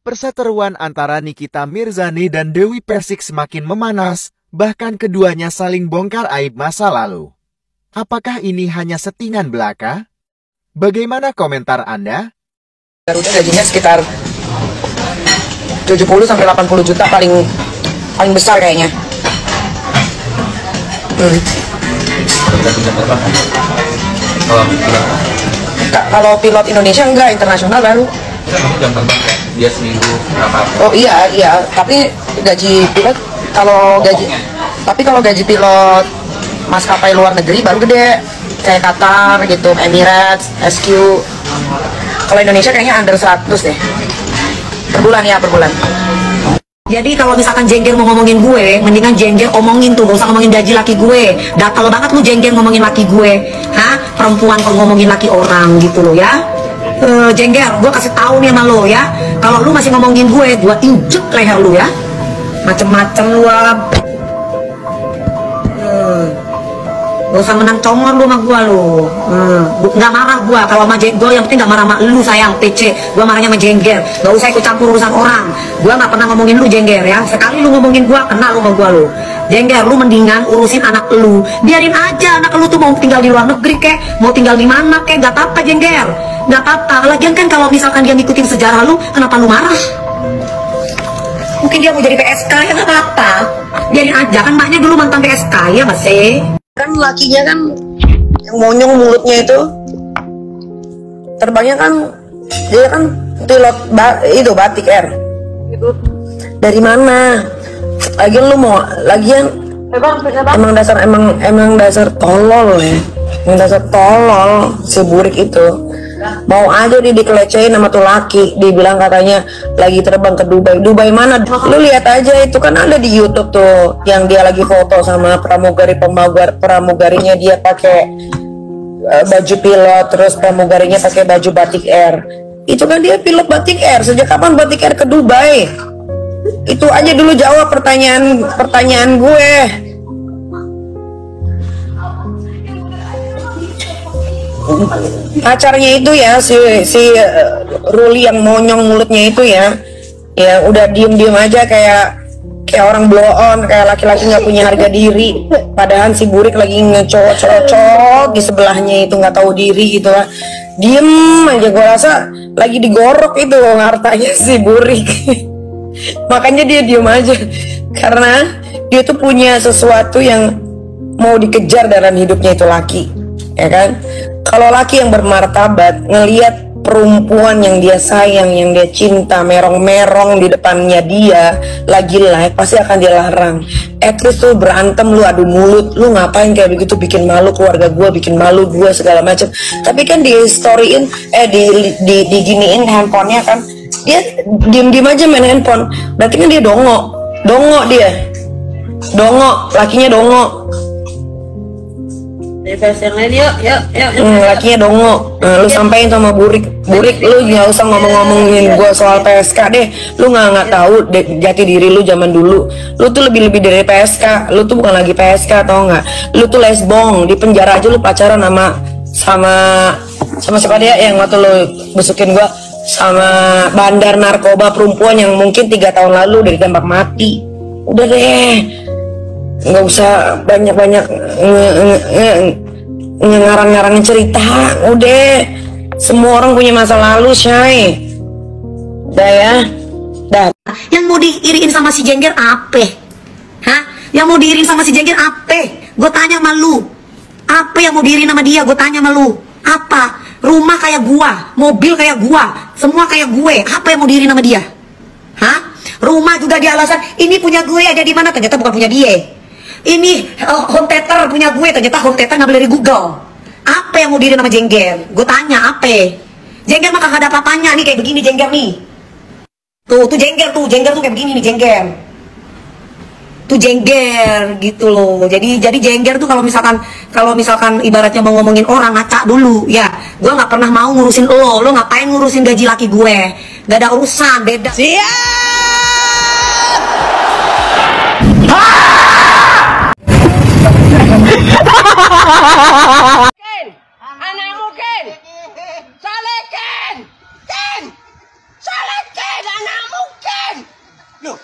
Perseteruan antara Nikita Mirzani dan Dewi Persik semakin memanas, bahkan keduanya saling bongkar aib masa lalu. Apakah ini hanya settingan belaka? Bagaimana komentar Anda? Garuda gajinya sekitar 70-80 juta paling besar kayaknya. Kalau pilot Indonesia enggak, internasional baru. Jam terbang dia seminggu berapa? Oh iya, tapi gaji pilot kalau gaji pilot maskapai luar negeri baru gede, kayak Qatar gitu, Emirates, SQ. Kalau Indonesia kayaknya under 100 deh. Per bulan. Jadi kalau misalkan jengger mau ngomongin gue, mendingan jengger omongin tuh, gak usah ngomongin gaji laki gue. Gatel banget lu jengger ngomongin laki gue. Hah? Perempuan kalau ngomongin laki orang gitu loh ya. Jengger, gue kasih tahu nih sama lo ya. Kalau lu masih ngomongin gue injek leher lu ya. Macem-macem lu. Gak usah menang congor lu sama gua lu. Gak marah gua kalau sama jengger, yang penting gak marah sama lu sayang PC. Gua marahnya sama jengger. Gak usah ikut campur urusan orang. Gua gak pernah ngomongin lu jengger ya. Sekali lu ngomongin gua, kena lu sama gua lu. Jengger, lu mendingan urusin anak lu. Biarin aja anak lu tuh mau tinggal di luar negeri kek, mau tinggal di mana kek, gak apa-apa jengger. Gak apa-apa. Lagian kan kalau misalkan dia ngikutin sejarah lu, kenapa lu marah? Mungkin dia mau jadi PSK ya gak apa-apa. Biarin aja, kan maknya dulu mantan PSK ya gak sih? Kan lakinya kan yang monyong mulutnya itu terbangnya kan dia kan pilot Batik Air itu. Dari mana lagian lu mau emang dasar tolol ya, emang dasar tolol si Burik itu. Mau aja dia dikelecehin sama tuh laki, dibilang katanya lagi terbang ke Dubai mana? Lu lihat aja, itu kan ada di YouTube tuh yang dia lagi foto sama pramugarinya, dia pakai baju pilot, terus pramugarinya pakai baju Batik Air. Itu kan dia pilot Batik Air. Sejak kapan Batik Air ke Dubai? Itu aja dulu jawab pertanyaan gue. Pacarnya itu ya si Ruli yang monyong mulutnya itu ya udah diem aja kayak orang blow on, kayak laki-laki nggak punya harga diri. Padahal si Burik lagi ngecocok di sebelahnya itu nggak tahu diri gitu lah, diem aja. Gue rasa lagi digorok itu hartanya si Burik. Makanya dia diem aja karena dia tuh punya sesuatu yang mau dikejar dalam hidupnya, itu laki, ya kan? Kalau laki yang bermartabat ngelihat perempuan yang dia sayang, yang dia cinta, merong-merong di depannya dia lagi live, pasti akan dia larang. At least tuh berantem, lu adu mulut, lu ngapain kayak begitu, bikin malu keluarga gue, bikin malu gue segala macam. Tapi kan di storyin, diginiin handphonenya kan, dia diem aja main handphone. Berarti kan dia dongo lakinya dongo. Yang lain yuk. Lakinya dongo. Lu sampein sama Burik, lu nggak usah ngomongin gua soal PSK deh. Lu nggak tahu jati diri lu zaman dulu. Lu tuh lebih dari PSK. Lu tuh bukan lagi PSK, tau nggak? Lu tuh lesbong, di penjara aja lu pacaran sama siapa dia yang waktu lu besukin gua, sama bandar narkoba perempuan yang mungkin 3 tahun lalu udah ditembak mati. Udah deh, nggak usah banyak ngarang-ngarangin cerita. Udah, semua orang punya masa lalu, Syai. Udah ya, dah. Yang mau diiriin sama si jengger apa? Hah? Yang mau diiriin sama si jengger apa? Gue tanya sama lu, apa yang mau diiriin sama dia? Gue tanya sama lu, apa? Rumah kayak gua, mobil kayak gua, semua kayak gue. Apa yang mau diiriin sama dia? Hah? Rumah juga dia alasan, ini punya gue, ada di mana? Ternyata bukan punya dia. Ini home theater punya gue, ternyata home theater ngambil dari Google. Apa yang mau diri nama jengger? Gue tanya apa? Jengger mah kagak ada apa-apanya nih, kayak begini jengger nih. Tuh jengger tuh kayak begini nih jengger. Tuh jengger gitu loh. Jadi jengger tuh kalau misalkan ibaratnya mau ngomongin orang, ngaca dulu ya. Gue nggak pernah mau ngurusin lo ngapain ngurusin gaji laki gue? Gak ada urusan, beda. Siap. Anakmu Ken, Saleh Ken, Saleh Ken anakmu. Loh,